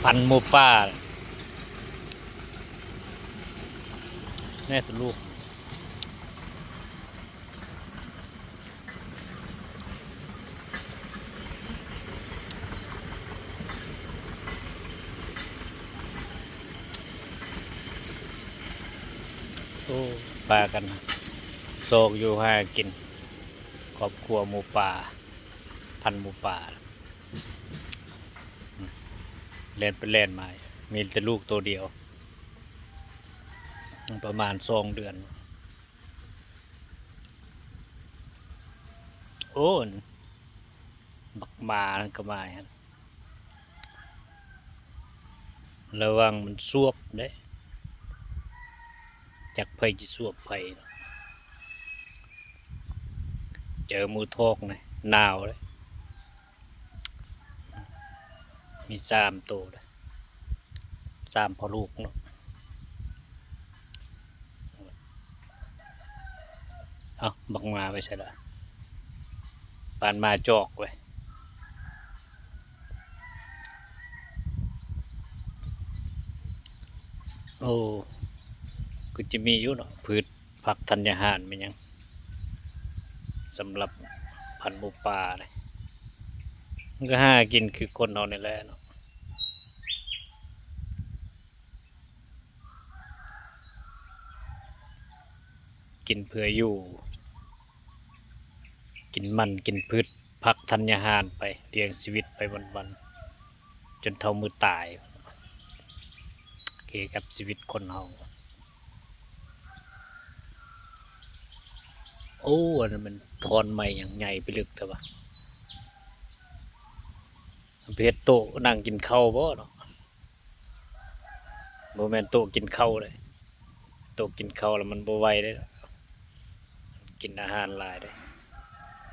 ພັນໝູປ່າ ແນ່ຕົວລູກ. ໂອ້ ພາກັນຊອກຢູ່ຫາກິນ ຄອບຄົວໝູປ່າ ພັນໝູປ່າ ແລ່ນໄປແລ່ນມາ ມີແຕ່ລູກໂຕດຽວ ປະມານສອງເດືອນ. ໂອ້ ບັກໝານັ້ນກໍມາຫັ້ນ ລະວັງມັນສວບເດ້ ຈັກໃຜຊິສວບໃຜ ເຈີໝູທອກນະ ໜາວເດ້. ມີສາມໂຕເດ້ ສາມພໍ່ລູກເນາະ. ເອົ້າ ບັກໝາໄປໃສລະ? ປານໝາຈອກເວີຍ. ໂອ້ ຄືຈະມີຢູ່ເນາະ ພືດ ຜັກທັນຍາຫານແມ່ນຫຍັງ ສຳລັບພັນໝູປ່ານີ້ ມັນກໍຫາກິນຄືຄົນເຮົານີ້ແຫຼະເນາະ ກິນເພື່ອຢູ່ ກິນມັນກິນພືດ ຜັກທັນຍາຫານໄປ ລ້ຽງຊີວິດໄປວັນໆ ຈົນເທົ່າມື້ຕາຍ ຄືກັບຊີວິດຄົນເຮົາ. ໂອ້ ອັນນັ້ນມັນທ່ອນໄມ້ຫຍັງໃຫຍ່ປຶລຶກແທ້ວະ ໄປເຮັດໂຕະນັ່ງກິນເຂົ້າບໍເນາະ? ບໍ່ແມ່ນໂຕະກິນເຂົ້າເດ້ ໂຕະກິນເຂົ້າລະມັນບໍ່ໄຫວເດ້ ກິນອາຫານຫຼາຍເດ້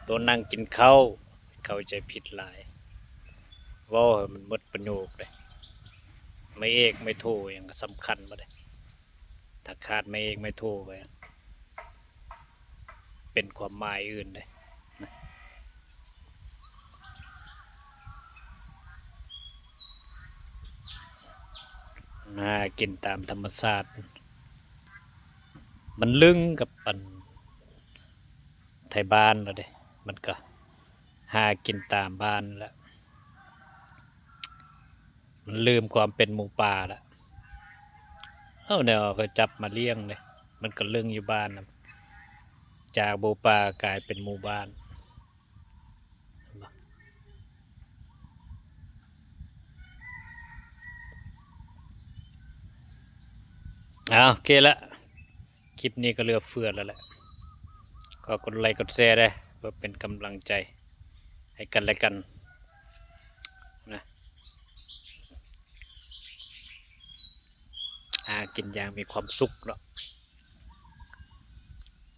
ໂຕະນັ່ງກິນເຂົ້າ ເຂົ້າໃຈຜິດຫຼາຍ ເວົ້າໃຫ້ມັນໝົດປະໂຫຍກເດ້ ໄມ້ເອກໄມ້ໂທຫຍັງກໍສຳຄັນໝົດເດ້ ຖ້າຂາດໄມ້ເອກໄມ້ໂທໄປ ເປັນຄວາມໝາຍອື່ນເດ້ ຫາກິນຕາມທຳມະຊາດ ມັນລຶ້ງກັບອັນໄທບ້ານແລ້ວເດ້ ມັນກະຫາກິນຕາມບ້ານແລ້ວ ມັນລືມຄວາມເປັນໝູປ່າແລ້ວ ເອົາແນວເຂົາຈັບມາລ້ຽງເດ້ ມັນກໍລຶ້ງຢູ່ບ້ານນຳ ຈາກໝູປ່າກາຍເປັນໝູບ້ານ. ເອົາ ໂອເຄລະ ຄລິບນີ້ກໍເຫຼືອເຟືອແລ້ວແຫຼະ ຂໍກົດໄລກົດແຊເດີ້ ເພື່ອເປັນກຳລັງໃຈໃຫ້ກັນແລະກັນນະ ຫາກິນຢ່າງມີຄວາມສຸກເນາະ.